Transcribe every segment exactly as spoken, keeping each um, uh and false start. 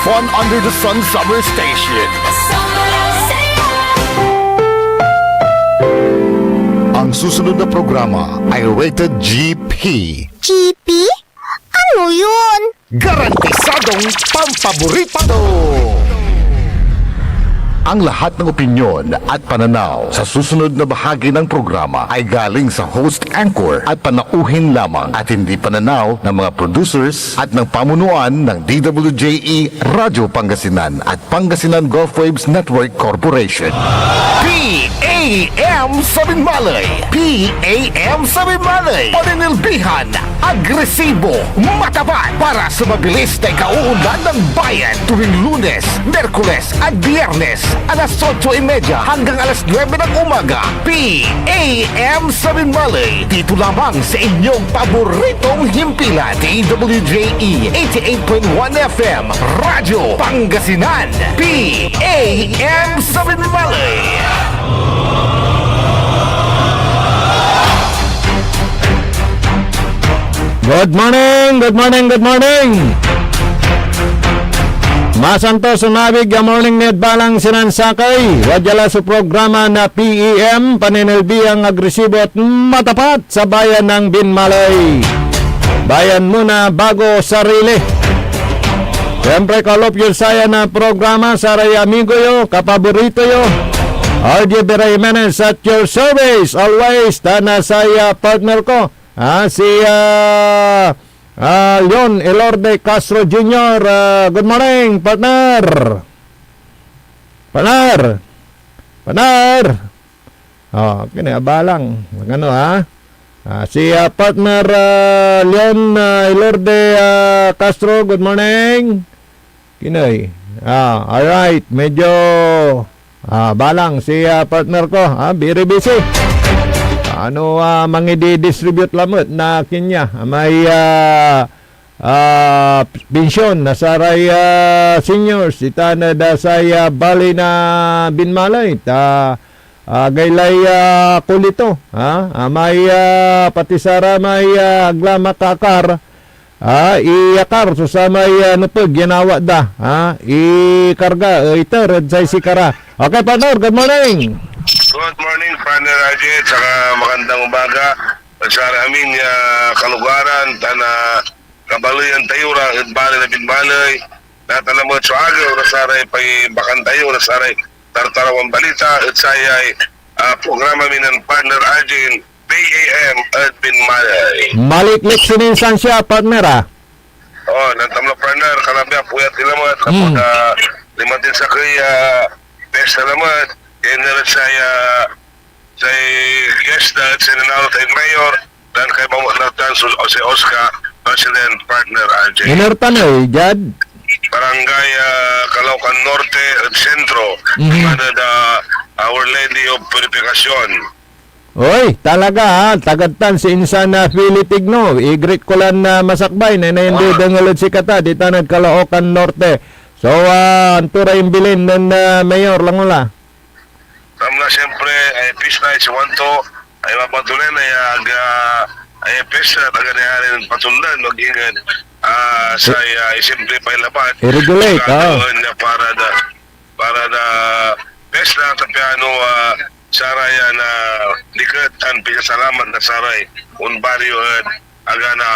Fun Under the Sun Summer Station. Ang susunod na programa ay rated G P. G P? Ano yun? Garantisadong pampaborito! Ang lahat ng opinyon at pananaw sa susunod na bahagi ng programa ay galing sa host anchor at panauhin lamang at hindi pananaw ng mga producers at ng pamunuan ng D W J E Radyo Pangasinan at Pangasinan Gulf Waves Network Corporation. P A M sa Binmalay! P A M sa Binmalay! Paninilbihan, agresibo, matapat para sa mabilis na ikauunlad ng bayan tuwing Lunes, Miyerkules at Biyernes, alas otso y media hanggang alas nuebe ng umaga. P A M sa Binmalay, dito lamang sa inyong paboritong himpilan, D W J E eighty-eight point one F M, Radyo Pangasinan, P A M sa Binmalay. Good morning, good morning, good morning. Masantos so nabig ya morning nid balang sinansakey. Wadya la so programa na P A M, paninilbihan, agresibo at matapat sa bayan ng Binmalay. Bayan muna bago sarili. Siyempre, kalop yun saya na programa, saray amigo yo, kapaborito yo, R J Vera Jimenez at your service always, tan na saya partner ko, ah, si, ah, ah, Leon Elorde Castro Junior. Ah, good morning, partner. Partner. Partner. Oh, kini abalang. Ano, ha? Ah, si, ah, partner, ah, Leon, ah, Elorde, ah, Castro, good morning. Kinoy. Ah, all right. Medyo, ah, balang si, ah, partner ko, ah, very busy. Ano, ah, mangidi-distribute lamet na kinya. May, ah, ah, pensyon na saray, ah, seniors, itan ed, ah, say, ah, bali na Binmalay, ta, ah, gaylay, ah, kulito, ha? Ah, may, ah, pati saramay, ah, agla makaakar, ah, iyakar so samay, ah, nepeg ya inawat da, ha? Ikarga, eh, iter ed say sikara. Okay, partner, good morning. Good morning, partner Ajay, tsaka magandang umaga. At sa amin ya kalugaran, tan, ah, kabaleyan tayo ra ed baley na Binmalay, natan lamet so agew na saray paibakan tayo na saray tartarawan balita ed sayay, ah, programa mi nen Partner Arjen, P A M ed Binmalay. Maliklik so minsan siya, partner, ah. Oh, nantam la, partner, kanabia, puyat ila met, hmm, kapag, ah, limatin sakey, ah, pesta lamet, kaya nila saya, say guest na si Nanalo tayo Mayor, dan kay Mamo Nathan, si Oscar, President, Partner Arjen. Inertan eh, Jad? Barangay, ah, Calaucan Norte at Centro, mhm, under the Our Lady of Purificacion. Oy, talaga, ha, tagad tan si insan na Philly Tigno, i-greet ko lan, ah, masakbay, na, na hindi, ah, dengel ed sikata, ditan ed Caloocan Norte. So, ah, anto ray imbilin nen, ah, Mayor, langola? Samla, siyempre, ay pista, ay siwanto, ay mapatunay na ya, ag, ah, ay pista, taga ni Harin patundan, magingad, ah, say, ah, simple pa yung labat. I-regulate, ah. Gagawin niya para da, para da, pesta, tapiano, ah, saraya na liket, tan pinasalamat na saray, un baryo, eh, aga na,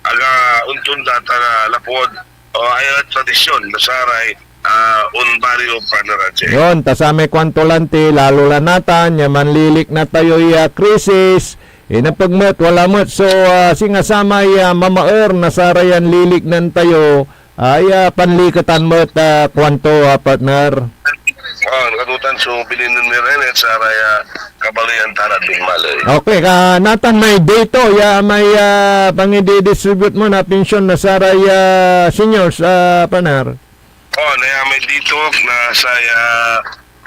aga, untun data na lapud, o, ay, ah, tradisyon na saray, ah, un baryo, Partner Arjen. Yon, ta samay kuanto lanti, lalo la natan, ya manlilikna tayoy, ah, krisis, inepeg met, wala met so, ah, singa samay, ah, mamaer na sarayan liliknan tayo, ay, ah, panliketan met, ah, kuanto, ah, partner. Ah, nakadutan so bilin nen Mirene at saray, ah, kabaleyan tan ed Binmaley. Okay, ah, natan may dito, ya may, ah, pangididistribute mo na pensyon na saray, ah, seniors, ah, partner. Oh, naya may dito na saya,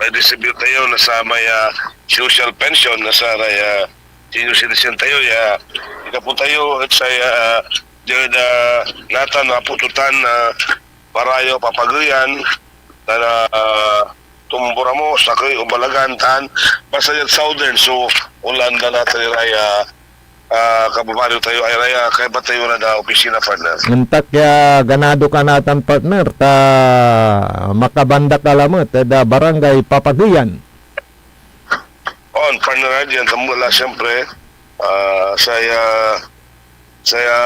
may distribute tayo na sa may, ah, social pension na saray, ah, senior citizen tayo, ya ikapo tayo at saya, ah, diad, ah, natan, napututan, ah, Parayo, Papaguyan, na, ah, Tumburamo, sakey o Balagan, tan basta diad Southern, so, Olanda natan iray, ah, ah, kababario tayo, ay, ay, ah, kaiba tayo na da opisina, partner. Antak ya ganado ka natan, partner, ta makabanda ka lamet ed, ah, Barangay Papaguyan. On, partner, ah, diyan, tambol la, siyempre, ah, saya, saya,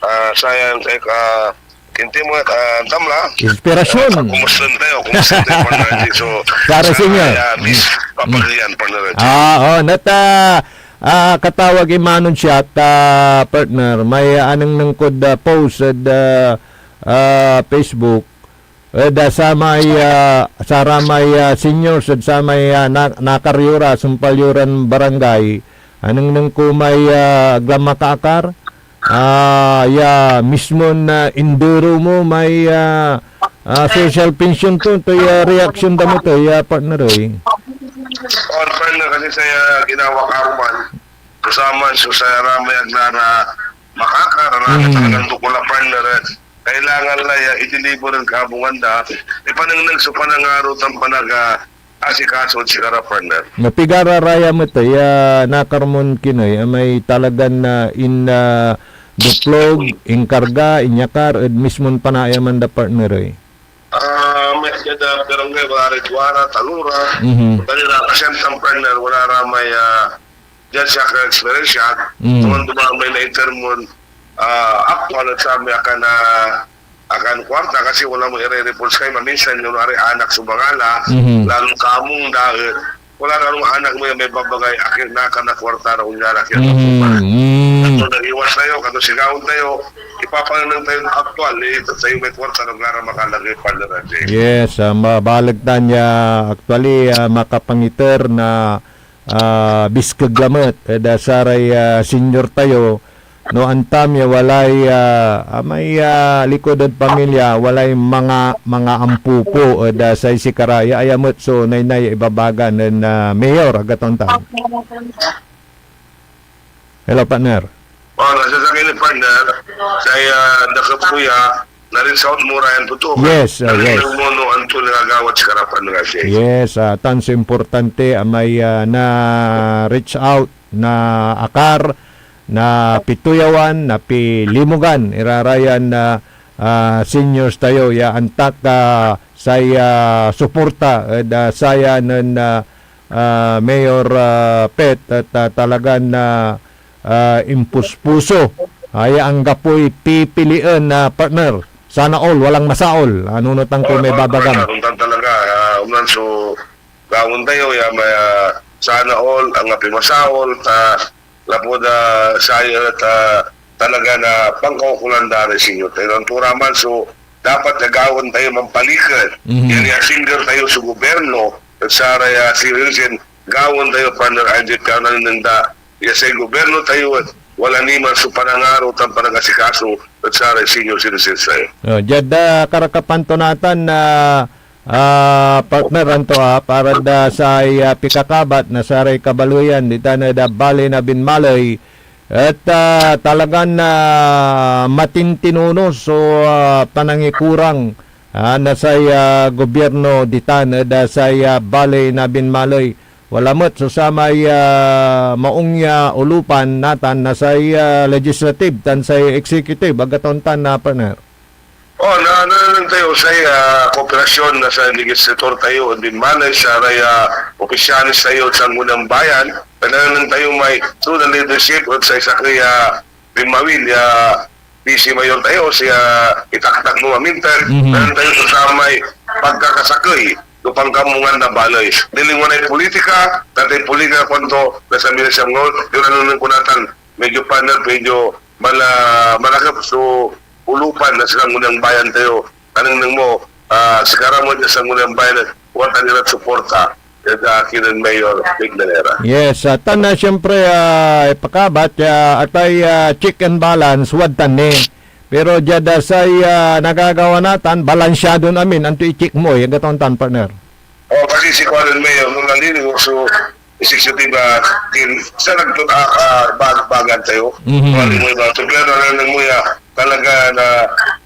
ah, saya, eh, ah, kinti mo, ah, antam la. Inspirasyon. Ah, kumusta tayo? Kumusta tayo, partner? So, Para sa sana inyo. Ay, ah, Miss Papaguyan, partner. Ah, oh, nata, ah, katawag imanon siya, ta, partner, may, ah, anengneng kod, ah, post ed, ah, ah, Facebook, ed, ah, samay, ah, saramay, ah, seniors ed samay, ah, na-, nakar yo ra, sumpal yo ran barangay, anengneng ko may, ah, agla makaakar, ah, ya mismon, ah, indero mo may, ah, ah, social pension to, to ya reaksyon da mo to, ya partner, eh. On, partner, kasi saya ginawa ka man. Kasaman so saramay agla ra makaakar, ala Mm. talagan dokula, partner, eh. Kailangan la ya i-deliver ed kabungan da. Ipanengneng so panangaro tan panaga-, asikaso ed sikara, partner. No, pigara raya met ya nakar mon kinoy, amay talagan, ah, in, ah, doplog, inkarga, inyakar ed mismon panayaman da, partner, eh. Ah, may siya da, pero ngay, wala ray duara, talora. Mhm. Dali ra, kasi ang partner, wala ra may, ah, diyan siya ka-experience siya. Mm. Tuman duman may na-intermon, ah, aktual at sa may akan, ah, akan kwarta kasi wala mo ire-report kay maminsan yung ari anak so bangala, Mhm. lalo kamong daet. Wala ra nung anak mo yan may babagay, akin na ka na kwarta na unya ra, akin na Mhm. Mm. Kato naiwas tayo, kato sigawan tayo, ipapanengneng tayo ng aktual, eh, tayo may kwarta na wala ra makalagay, partner, ati. Yes, ah, mabaleg tan ya, actually, ah, makapangiter na ah, biskeg lamet ed, ah, saray, ah, senior tayo, no antam ya walay, ah, amay, ah, likud ed pamilya, walay manga-, mangaampupo ed, ah, say sikara. Ya aya met so naynay ya ibabaga nen, ah, Mayor, agatoon tan. Hello, partner. Oh, nasa sakey ni partner, say, ah, dakep ko ya, na-reach out mo, Ryan, totoo ka? Yes, ah, yes. Narinig mo, no, anto nagagawat si karapan nga siya. Yes, ah, tan so importante, amay, ah, na-reach out, naakar, napituyawan, napilimugan, irarayan, ah, ah, seniors tayo, ya antak, ah, say, ah, suporta ed, ah, saya nen, ah, ah, Mayor, ah, Pet, et, ah, talagan, ah, ah, impuspuso. Aya anggapoy pipilien na partner. Sana all, walang masaol. Ano na tan ko may babagam? Ontan talaga, ah, ontan so gawaen tayo, ya may, ah, sana all, anggapoy masaol, ta lapud, ah, saya, ta talaga na pangkaukolan da ray senior tayo. Anto ra man so dapat ya gawaen tayo manpaliket. Mhm. Yan ya asingger tayo so gobyerno, et saray, ah, senior citizen, gawaen tayo, partner Angie, pian nanengneng da ya say gobyerno tayo et wala ni man so panangaro tan panangasikaso ed saray senior citizens tayo. Oh, diad, ah, karakapan to natan na, ah, partner, anto, ah, para da say, ah, pikakabat na saray kabaleyan ditan ed, ah, Bale na Binmaley et, ah, talagan, ah, matintinono so, ah, panangikurang, ah, na say, ah, gobyerno ditan ed, ah, say, ah, Bale na Binmaley. Wala met so samay, ah, maong ya olupan natan na say, ah, legislative tan say executive, agatoon tan, ah, partner. Oh, na, nanengneng tayo say, ah, kooperasyon na say legislator tayo, ed Binmaley, saray, ah, opisyales tayo ed Sangguniang Bayan, nanengneng tayo may through the leadership ed say sakey, ah, pinmawil ya Vice Mayor tayo, si, ah, itaktak mo maminsan, Mhm. nanengneng tayo so samay pagkakasakey no pankamungan na baley. Nilingwanay politika, tatay politika kuanto, nasa Minas Yamngol, yun nanengneng ko natan, medyo panel, medyo mala-, malakep so olupan na Sangguniang Bayan tayo. Nanengneng mo, ah, sikara mo diad Sangguniang Bayan, watan iran suporta ed, ah, kinen Mayor Vic Manera. Yes, ah, tan, ah, siyempre, ah, ipakabat, ah, atay, ah, check and balance, wadtan ni. Pero diad, ah, say, ah, nagagawa natan, balansyadon amin, anto i-check mo, eh, agatoon tan, partner? Oh, kasi si Colin Mayor, nung naliligo, so, executive, ah, team, sa nagtut-, ah, ah, bag-, bagan tayo. Mhm. Colin Mayor, so, pero nanengneng mo ya, talaga na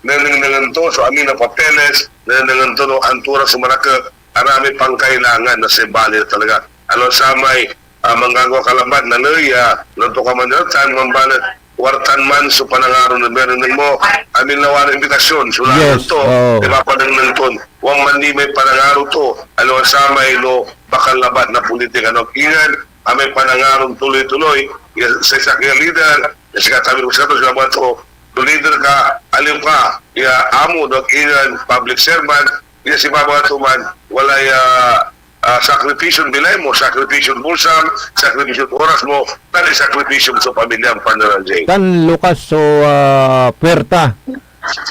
nanengnengen to, so, amin na papeles, nanengnengen to, no, anto ra so manakep, aramay pankailangan na say baley talaga. Ano, samay ah, manggagawa ka labat na ley, ah, antokaman diad tan, mambalet wartan man so panangaro na meron mo, amin lawa na imbitasyon, so laen Yes, to, oo. Di ba, panengneng ton, wan man ni may panangaro to, aliwan samay no, bakal labat na politika, no? Ingen, amay panangaron tuloy-tuloy, ya, say sakey a lider, ya, sikatabi, sikatabi, sikatabi, to, to leader ka, aliw ka, ya, amo, no? Ingen, public servant, ya, si Baba to man, walay, ah, ah, sakripisyon bilay mo, sakripisyon bulsam, sakripisyon oras mo, tan sakripisyon so pamilyam, Partner L J. Tan lukas so, ah, puerta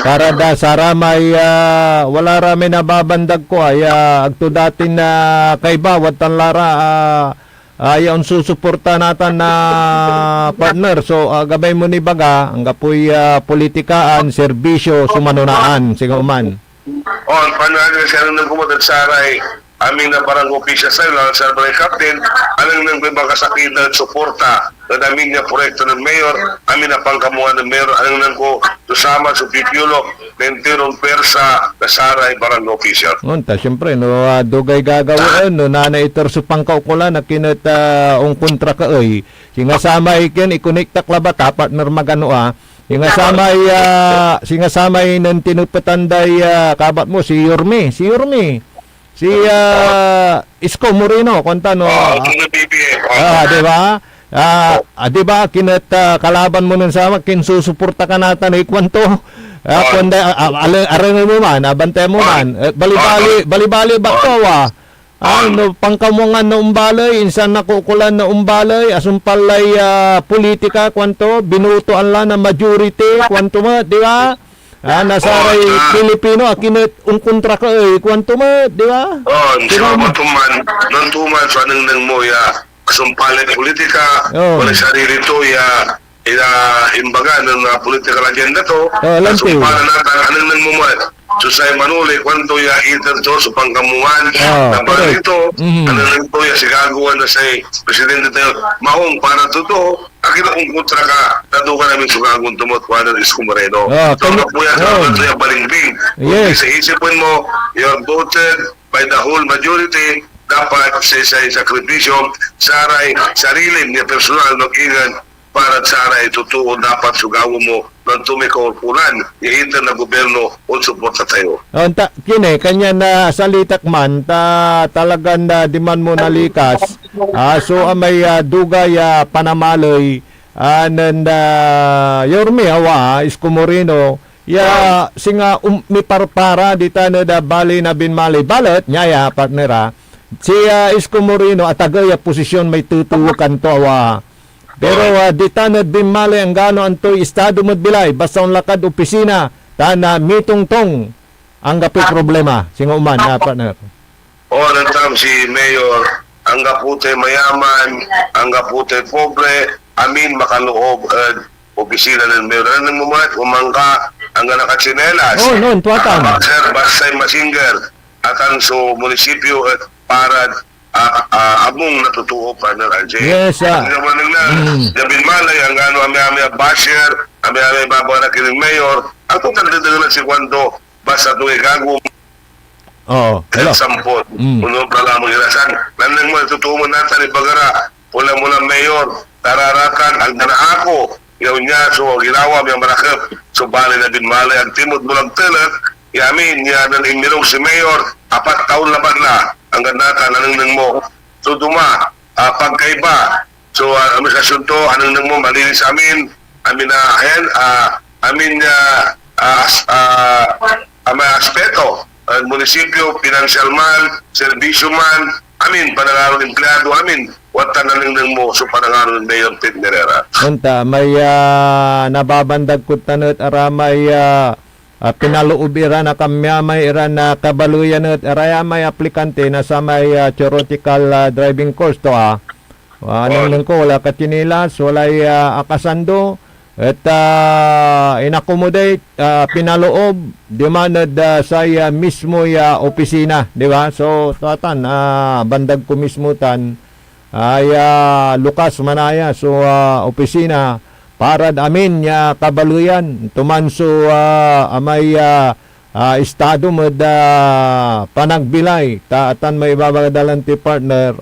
para da saramay, ah, wala ra may nababandag ko, ay, ah, agto datin, ah, kaiba, wadtan la ra, ah, ah, ya onsusuporta natan na partner. So, ah, gabay mo ni baga, anggapoy, ah, politikaan, serbisyo, so manonaan, singa man. On, Partner L J, siya nung kumot ed saray amin a barangay officials tayo, lalo sa barangay captain, anengneng koy makasakitan ed suporta ed amin ya proyekto nen Mayor, amin a pankamungaan nen Mayor, anengneng ko so saman so pipiolo na interon puwersa na saray barangay official. On, ta siyempre, no, ah, dugay gagawaen, no, nana iter so pankaukolan, akin et, ah, onkontra ka ey. Singa samay ken ikonektak labat, ah, partner Magano, ah. Singa samay, ah, singa samay nen tinepetan day, ah, kabat mo, si Yorme, si Yorme. Si, ah, Isko Moreno, kuanta, no? Oo, ah, si B B M. Oo. Ah, di ba? Ah, ah, di ba, kinet, ah, kalaban mo nen sama, kinsusuporta ka natan, eh, kuanto? Ah, Oo. Kuanda, ah, ah, ale-, arengen mo man, ah, bantayan mo Oo. Man. Eh, bali-bali, Oo. Bali-bali, Oo. Bakto, ah. Ah, Oo. No, pankamungan na umbaley, insan nakukulan na umbaley, asumpal lay, ah, politika, kuanto, binotoan la na majority, kuanto met, di ba? Ah, na saray Oo, sa Pilipino, akin et onkontra ka, eh, kuanto met, di ba? Oh, Di ba? Sino ba to man, non to man, so anengneng mo ya, asumpal lay politika, Oo. Walay sarili to ya, ya, imbaga, nen, ah, political agenda to, Oh, alam ko. Asumpal na natan, anengneng mo met. So say Manoley, kuanto ya iter to, so pankamungan, Oo, na correct. Balito, Mhm. Anengneng to ya sigagawa na say presidente tayo, maong para to to, Akin onkontra ka, nadugan amin so gagawaen to met, kuanen Isko Moreno. Ah, So, kanya, kapuya ka oh. Naman sa iyang balingbing. Yes. Kung sa isipen mo, you are voted by the whole majority, dapat sa isay sakripisyo, saray sarili niya personal, no, ingen, para saray totoo, dapat so gawa mo, nanto may kaulkulan, ya iter na gobyerno, on suporta tayo. Oh, ta, kine, kanya na salitak man, ta, talagan na diman mo nalikas, Ah, so, amay, ah, dugay, ah, panamaley, ah, nen, ah, Yorme, awa, ah, Isko Moreno, ya, singa, um, miparpara ditan ed, ah, bali na binmaley. Balet, nia ya, partner, ah, si, ah, Isko Moreno, atagey a posisyon may tutuwekan to, awa. Pero, ah, ditan ed binmaley, anggano antoy estado med bilay, basta onlakad opisina, tan, ah, mitongtong, anggapoy problema, singa oman, ah, partner. O, antam si Mayor, anggapo tay mayaman, anggapo tay pobre, amin makaloob ed opisina nen Mayor. Anengneng mo met, umangka, anggan nakatsinelas. Oh, non, tuatan. Nakaboxer, bastay masinger, atan so munisipyo et parad, ah, ah, abung na totoo, Partner L J. Yes, ah. Ang naman na, Mm. David Malay, anggano ami-ami a basher, ami-ami a babawa na kining Mayor, ang total dedengelan si Kwando, basta to ay gago, Oo, hello. Sampot. Mm. Puno pa lamang irasan. Nandang mo, totoo mo natan, ibagara. Pula mo lang, Mayor. Tararatan, ang dana ako. Yaw niya, so, ginawa, may marakep. So, bali na din malay, ang timot mo lang telek. Yamin, ya, nan inmirong si Mayor. Apat taon laban na. Ang ganda ka, nanengneng mo. So, duma, ah, pagkaiba. So, ah, administrasyon to, anengneng mo, malinis amin. Amin na, ayan, ah, amin, ah, ah, as-, ah, amay aspeto, ah, munisipyo, pinansyal man, serbisyo man, amin, panangaron empleyado, amin, wata nanengneng mo so panangaron Mayor Pete Herrera. Onta, may, ah, nababandag kod tan et aramay, ah, ah, pinaloob iran a kamyamay iran a kabaleyan et arayamay aplikante na samay, ah, theoretical, ah, driving course to, ah. Ah, On. Anengneng ko, wala ka tsinelas, walay, ah, akasando, et, ah, inakomodate, ah, pinaloob, diman ed, ah, say, ah, mismo ya opisina, di ba? So, tuatan, ah, bandag ko mismo tan, ay, ah, lukas manaya so, ah, opisina, parad amin ya kabaleyan, tuman so, ah, amay, ah, ah, estado med, ah, panagbilay, ta atan may ibabaga da lan ti partner,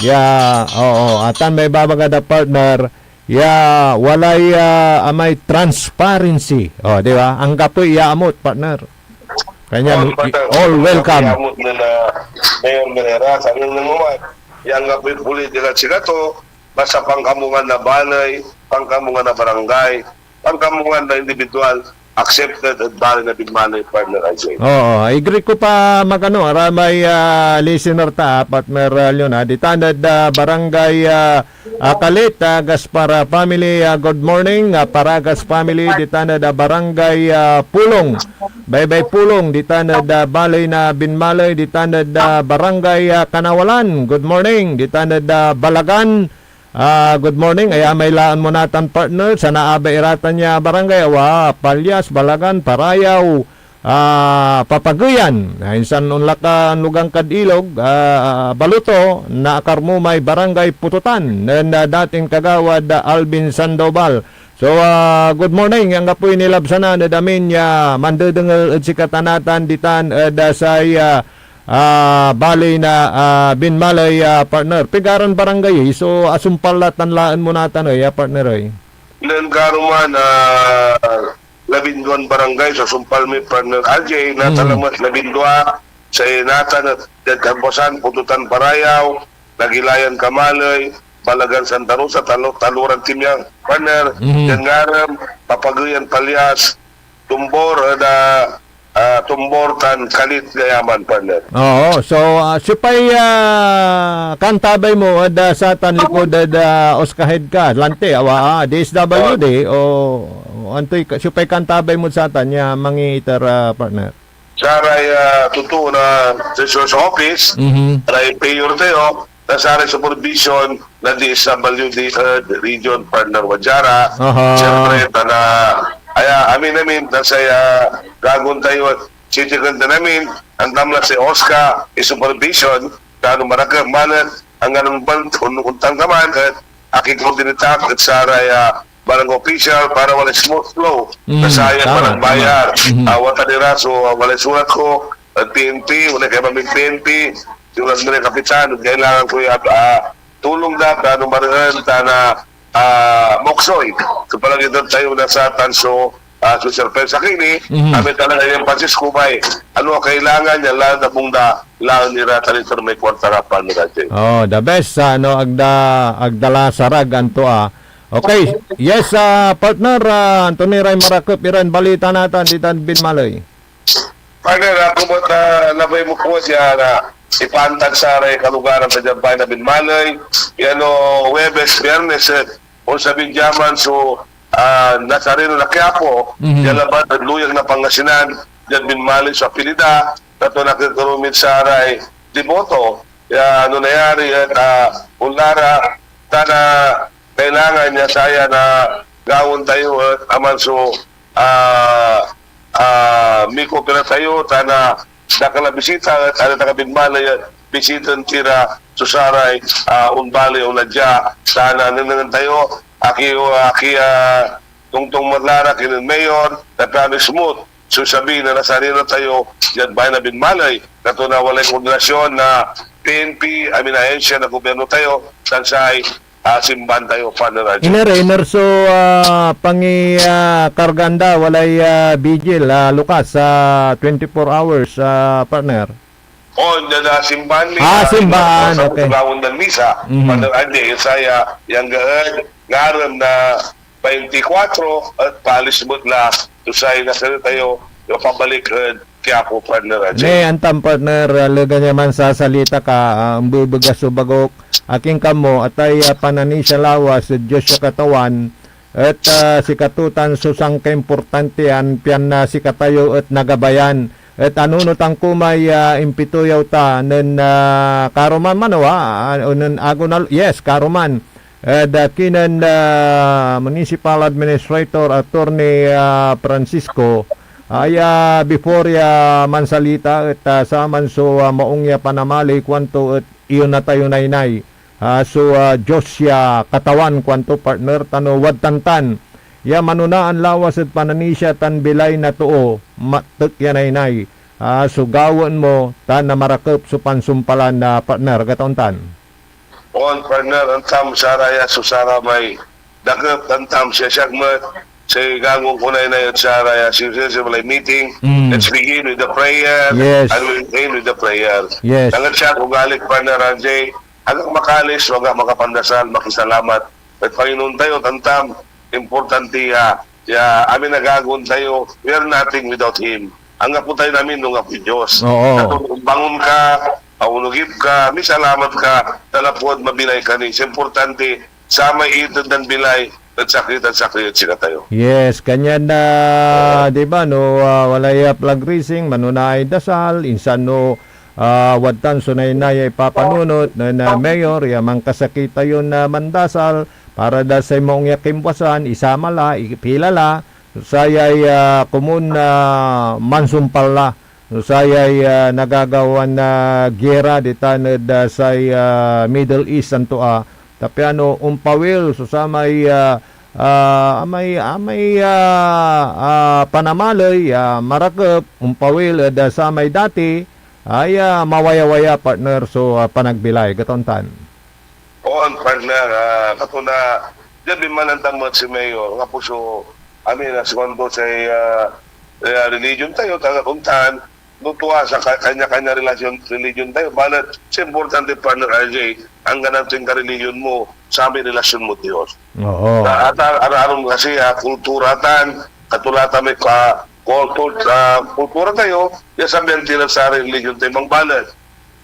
Ya, oo, atan may babaga da, partner, ya walay, ah, amay transparency. O, di ba? Anggapoy iyaamot, partner. Kanya, all, partner, all welcome. Iyaamot na na Mayor Mera, sa anengneng mo man. Ya anggapoy politika, sikato, basta pangkamungan na baley, pangkamungan na barangay, pangkamungan na individual, accepted ed baley na binmaley, partner Ajay. Oo, agree ko pa magano, aramay, ah, listener ta, partner, ah, Leon, ah. Ditan ed, ah, barangay, ah, ah, Kalit, ah, Gaspar, ah, family, ah, good morning, ah, Paragas family, ditan ed, ah, barangay, ah, Pulong. Baybay Pulong, ditan ed, ah, baley na binmaley, ditan ed, ah, barangay, ah, Kanawalan. Good morning, ditan ed, ah, Balagan. Ah, good morning. Aya may laen mo natan, partner, sa naabay iratan ya barangay, awa, Palyas, Balagan, Parayaw, ah, Papaguyan. Ah, insan onla ka anlugan kad ilog, ah, Baluto, naakar mo may barangay Pututan, nen, ah, dating kagawad, ah, Alvin Sandoval. So, ah, good morning. Anggapoy nilabsanan ed amin ya mandedengel ed sikata natan ditan ed, ah, say, ah, ah, baley na, ah, binmaley, ah, partner. Pigaran barangay, eh? So, asumpal la tan laen mo natan, eh, ya, partner, eh? Nen karuman, ah, labinduan barangay so sumpal mi, partner Ajay, natan lamet labindua, say natan et diad Kabuasan, Pututan, Parayaw, Nagilayan, Kamaley, Balagan, Santa Rosa, Talo-, Taloran, Timyang, partner, Mhm. diad ngarem, Papaguyan, Palyas, Tumbor, ed, ah, ah, Tumbor tan Kalit, Gayaman, partner. Oo, so, ah, siopay, ah, kantabay mo ed, ah, satan likud ed, ah, Oscar Head ka, lanti, awa, ah, D S W D, o, o antoy ka-, siopay kantabay mod satan ya mangiiter, ah, partner? Saray, ah, totoo na resource office, Mhm. saray payor tayo, na saray supervision na D S W D Third Region, partner, wadia ra. Aha. Siyempre, ta na, aya, amin-amin, na say, ah, gagon tayo, city content amin, antam la si Oscar, i supervision, kano marakep, manet, anggan on-, on-, ontan ka man, et akikoordinitak et saray, ah, barangay official para walay smooth flow Mm, na sayan tama, barangay tama. Mhm. Awatan ira so, ah, walay sulat ko, et P N P, walay kay mamin P N P, sulat mi ray kapitan, et kailangan ko ya, ah, tulong da, kano mareen, tan, ah, ah, moksoy. So, palagay tayo na satan so, ah, social affairs. Akin ni, Mhm. kami talaga yung Francisco Bay. Ano ang kailangan niya, lalo na kung da, lalo nira, tan ito may kwarta ra, partner Ajay. Oh, the best, ah, no, agda, agdala sarag anto, ah. Okay. Yes, ah, partner, ah, Anthony Ray Marakep, iran balita natan, ditan binmaley. Partner, ako met, ah, labay mo ko siya na ipantag saray kalugaran ta diad baley na binmaley. Yan o, Huwebes, Biyernes, eh, onsabi dia man so, ah, Nazareno na Quiapo, Mhm. diad labat ed Luyag na Pangasinan, diad binmaley so apelida, tato nakekerew mid saray deboto. Ya, no nayari et, ah, onla ra, tan, ah, kailangan ya saya na gawaen tayo et aman so, ah, ah, mikoopera tayo, tan, ah, dakel a bisita et aya ta kabinmaley et bisiten ti ra so saray, ah, onbaley, onla dia, tan, ah, nengnengen tayo, aki, aki, ah, tongtong met la ra kinen Mayor, ta piano smooth so sabi na Nazareno tayo diad baley na binmaley, kato na walay koordinasyon na P N P, amin a ahensya na gobyerno tayo, tan say, ah, simbahan tayo, partner Arjun. Iner, iner so, ah, pangi-, ah, kargaan da, walay, ah, vigil, ah, lukas, ah, twenty-four hours, ah, partner? Oh, na, na simbahan mi, Ah, ah, simbahan, sa okay. Gawaen dan misa, Mhm. partner Andy, yung saya, yang gaed, ngarem na twenty-four, et paalis met la, so say Nazareno tayo, yung pabalik ed Quiapo, partner Andy. Ne, antam, partner, ah, legan ya mansasalita ka, ah, embebegas so bagok, akin kamo, atay, ah, pananisia lawas ed Dios ya Katawan, et, ah, sikato tan so sankaimportantian, pian, ah, sikatayo et nagabayan, et anunotan ko may, ah, impitoyaw ta nen, ah, karuman man, o, ah, o nen ago na, yes, karuman. Ed, ah, kinen, ah, Municipal Administrator Attorney, ah, Francisco, ay, ah, before ya mansalita et, ah, saman so, ah, maong ya panamaley, kuanto et, "Iyo na tayo naynay, ah, so, ah, Dios ya Katawan," kuanto, partner, ta no wadtan tan ya manonaan lawas ed pananisia tan bilay na too, mattek ya naynay, ah, so gawaen mo, tan namarakep so pansumpalan na, partner, kataon tan. On, partner, antam saraya so saramay dakep, antam siya siak met, say gangong kunay na yun saraya, si, si, si, meeting. Mm. Let's begin with the prayer, yes, and we'll end with the prayer. Yes. Nangan siya, kung galik, partner R J, hanggang makalis, hanggang makapandasal, makisalamat. At Panginoon tayo, tantam, importante ya, ya amin a gagawaen tayo, we are nothing without Him. Anggapo tayo amin no anggapoy Dios. Oo. Nato, bangon ka, aunogip ka, misalamat ka, talapud mabilay ka ni. Sa importante, samay itdan bilay, et sakey tan sakey et sikatayo. Yes, kanyan na, di ba, no, ah, walay, ah, flag raising, manonay dasal, insan no, ah, wadtan so naynay ya ipapanunot nen, ah, mayor, ya mankasakey tayon, ah, mandasal, para da say maong ya kimpuasan, isama la, ipila la, sayay, ah, komun, ah, mansumpal la, no sayay, ah, nagagawan, ah, gera ditan ed, ah, say, ah, Middle East, santo, ah, ta piano ompawil so samay, ah, ah, amay, amay, ah, ah, panamaley, ah, marakep, ompawil ed, ah, samay dati, ay, ah, mawayawaya, partner, so, ah, panagbilay. Gatoon tan. On, partner, ah, kato na, diad binmalan ta met si Mayor, nga po so, amin, ah, suwando say, ah, ah, religion tayo, taga ontan, no tua sa ka-, kanya-kanya relasyon, religion tayo, balet, sa importante, partner R J, angganan to inkareligion mo, samay relasyon mo, Dios. Oo. Sa atan, araron kasi, ah, kultura tan, katulatan may ka-, kultur-, ah, kultura tayo, ya sabian ti la saray religion tayo, mangbalet.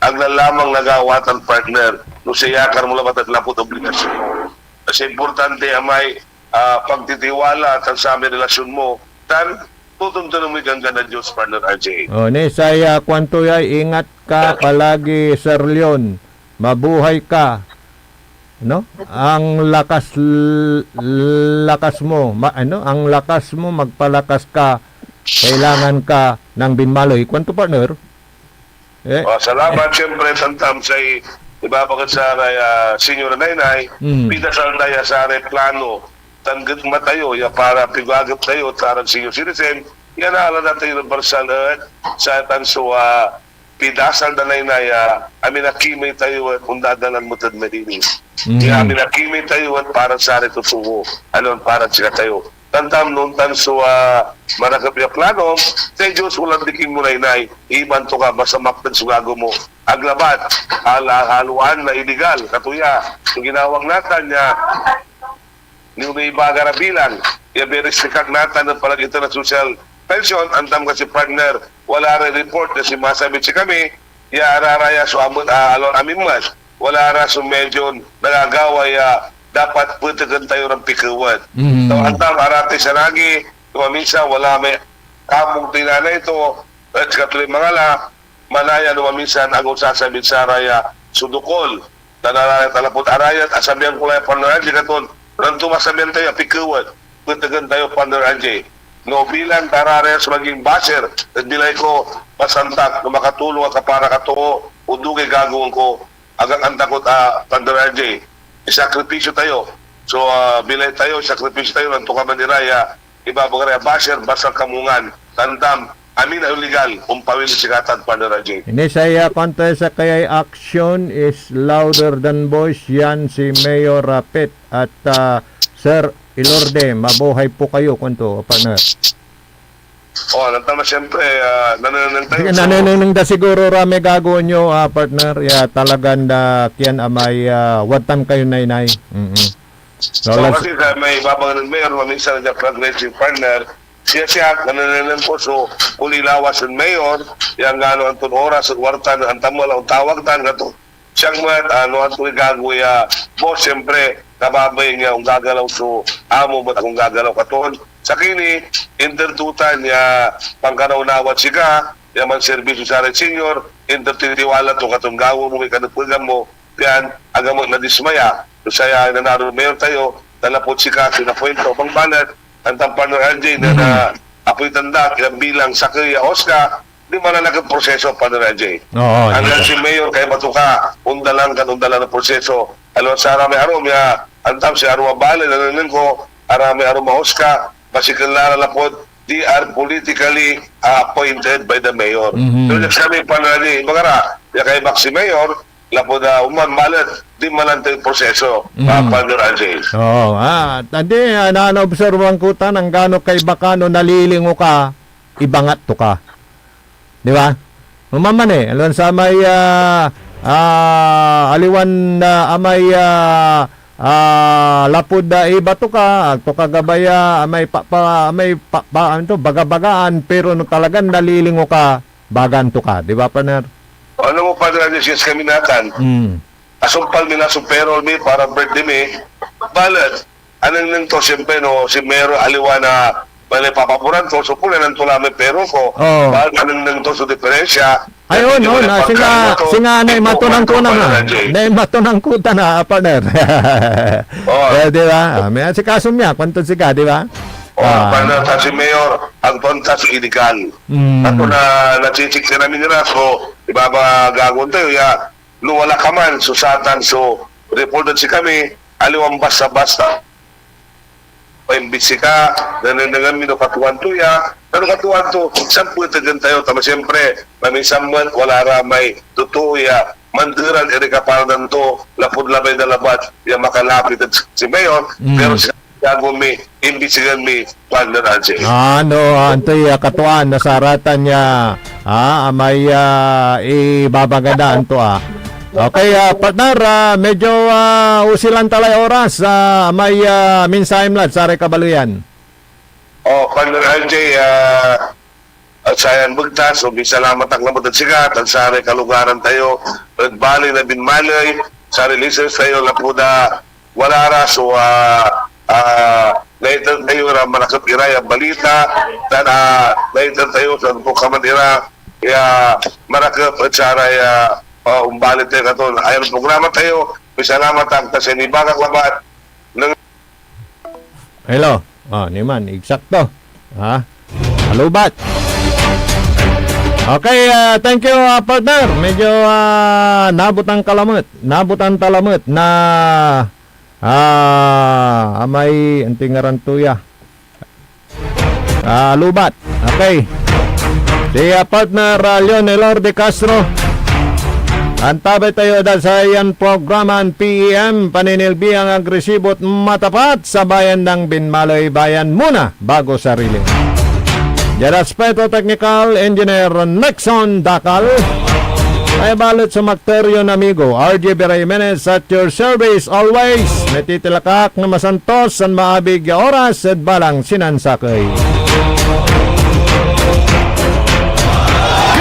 Ag la lamang nagawatan, partner, no siyakar mo labat et lapud obligasyon mo. Kasi importante amay, ah, pagtitiwala tan samay relasyon mo, tan totontonen moy ganggan na Dios, partner R J. Oh, ni say, ah, kuanto ya, "Ingat ka palagi, Sir Leon. Mabuhay ka." No? "Ang lakas, l-, lakas mo, ma-, ano, ang lakas mo, magpalakas ka. Kailangan ka ng binmaloy." Kuanto, partner? Eh? Oh, salamat, siyempre, tantam say ibabagat saray, ah, senior a naynay, mm, pidasal da ya saray plano, tan getma tayo ya para pigagep tayo, taran senior citizen, ya naala da tayo universal, eh, sa tan so, ah, pidasal da naynay, ah, amin a kimey tayo, eh, ondadalan met ed malinis. Mm. Ya amin a kimey tayo, eh, para saray totoo, aliwan para sikatayo. Tantam no ontan so, ah, marakep ya plano, say Dios, wala diking mo naynay, iban to ka, basta mapteg so gagawa mo. Ag labat, ala-, haloan na iligal, kato ya, so ginawak natan ya, ni, ni ibaga ra bilang, ya birisikak natan ed palagiteng na social pension, antam kasi, partner, wala ray report ya sinmasabi ed sikami, ya araraya so amut, ah, alon amin met. Wala ra so medyo nagagawa ya dapat petegen tayo ran pikewet. Mm. So, antam, arati saragi, no maminsan, wala may among tinanay to, et sikatoy mangala, manaya no maminsan, ag onsasabi saraya so dokol. Tan araya talapud arayat, asabian ko la ya panoran, di katon, ran to masabian tayo, pikewet, petegen tayo, partner R J. No bilang kararayat so maging basher, et bilay ko, masantak, no makatulong ak a para katoo, o dugay gagawaen ko, ag ak antakot a, partner R J. Isakripisyo tayo. So, ah, bilay tayo, isakripisyo tayo, antokaman ira ya ibabaga ra ya basher, basta kamungan, tantam, amin a illegal, ompawil sikatan, partner R J. Ini saya kontra sa kayay action is louder than voice, yan si Mayor Rapit at, ah, Sir Ilorde, mabuhay po kayo, kuanto, partner. Oh, natan, siyempre, ah, nanenengneng tayo. Sige, so nanenengneng da siguro ra may gagawaen yo, ah, partner. Ya, talagan da kian amay, ah, wadtan kayo naynay. Mm-mm. So, so, las- kasi sa may ibabaga nen Mayor, maminsan na progressive, partner, siya siya, nanenengneng ko, so, kuli lawas nen Mayor, ya anggano anton oras, wadtan, antam mo la ontawag tan, kato. Siak met, ah, no antoy gagawa ya boss, siyempre, kababain ya onggagalaw so amo met ak onggagalaw katon. Sakey ni, inter to tan ya pankanawnawad sika, ya manserbisyo saray senior, inter titiwala to katon gawa mo, may kanepegan mo, pian ag ka met nadismaya. So, saya nanaro mayor tayo, nanlapud sika, sinapuento, bangbalet, antam, partner R J, na, mhm, na apoy tandak, ya bilang sakey ya OSCA, di mananakep proseso, partner R J. Oo, hanggan sige. Si mayor, kaiba to ka, ondalan kan ondalan na proseso. Aliwan saramay arum ya, antam si arum a bale, nanengneng ko, aramay arum a OSCA, masiken la ra lapud, they are politically, ah, appointed by the mayor. Mhm. So, next kami, partner R J, ibaga ra, ya kaibak si mayor, lapud, ah, oman, balet dinmalan toy proseso, Mhm. ah, Partner R J. Oo, ah, tadi, ah, naobserbahan ko tan, anggano kaiba ka no nalilingo ka, ibangat to ka. Di ba? Oman man eh, aliwan samay, ah, ah, aliwan, ah, amay, ah, ah, lapud, ah, iba to ka, agto ka gabay, ah, amay pa, pa, amay pa, pa, ano to, baga-bagaan, pero no talagan nalilingo ka, bagaan to ka. Di ba, partner? O, alam mo, Partner, ano, since kami natan, Mm. asumpal mi na so payroll mi para birthday mi. Balet, anengneng to, siyempre, no, si Mayor aliwa na balay papaboran to, so, kunanan to la may payroll ko. Oo. Balet, anengneng to, so, diferensya. Ay, on, on, ah, singa, singa, nay matunan ko na, Partner R J. Nay matunan ko ta na, partner. Oo. Eh, di ba? Ah, may asikaso niya, kwanto sika, di ba? Oo, Ah. Partner, ta si Mayor, agto antas illegal. Mm. Ato na, nachichik siya namin nila, so, ibabagagon tayo, ya, no wala ka man, so satan, so report ed sikami, aliwan basta-basta. Paimbit sika, nanenengan mi no katuan to ya, no katuan to, sampetegen tayo, tama siyempre, maminsan met, wala ra may totoo ya, manderal iri kapardan to, lapud labay na labat, ya makalapit ed si Mayor, Mm. pero si Santiago mi, imbisigan mi, Partner R J. Ah, no, ah, antoy, ah, katuaan na saratan ya, ah, amay, ah, ibabaga da, anto, ah. Okay, ah, partner, ah, medyo, ah, usilan talay oras, ah, amay, ah, mensahe mo lad saray kabaleyan. Oh, Partner R J, ah, at sayan begtas, so, misalamat ak lamet ed sika, tan saray kalugaran tayo, ed baley na Binmaley, saray listeners tayo, lapud, ah, wala ra so, ah, ah, naiter tayo ra marakep ira ya balita, tan, ah, naiter tayo so antokaman ira ya marakep ed saray, ah, ah, ombalit tayo katon. Ayan programa tayo. Misalamat ak ta say nibagak labat. Neng- Hello. Oh, niman, eksakto. Ha? Alubat. Okay, ah, thank you, ah, partner. Medyo, ah, nabutan ka lamet. Nabutan ta lamet na, ah, amay, antoy ngaran to ya? Ah, lubat. Okay. Si, ah, partner, ah, Leon Elor de Castro. Antabay tayo da sayan programan P E M, paninilbihan agresibo et matapat sa bayan ng Binmaloy, bayan muna bago sarili. Diad aspeto teknikal, Engineer Nixon Dacal. Ay balet so makter yon amigo, R J Vera Jimenez, at your service always. Natitilak ak na masantos tan maabig ya oras ed balang sinansakey. P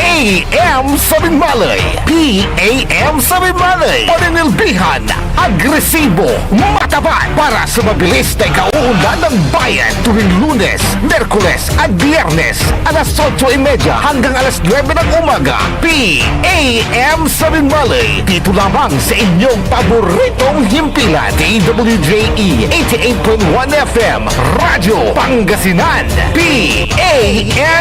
A M sa Binmaley. P A M sa Binmaley. Paninilbihan, agresibo, matapat para sa mabilis na ikauunlad ng bayan tuwing Lunes, Miyerkules at Biyernes, alas otso y media hanggang alas nuebe ng umaga. P A M sa Binmaley, dito lamang sa inyong paboritong himpilan, D W J E eighty-eight point one F M, Radyo Pangasinan. P A M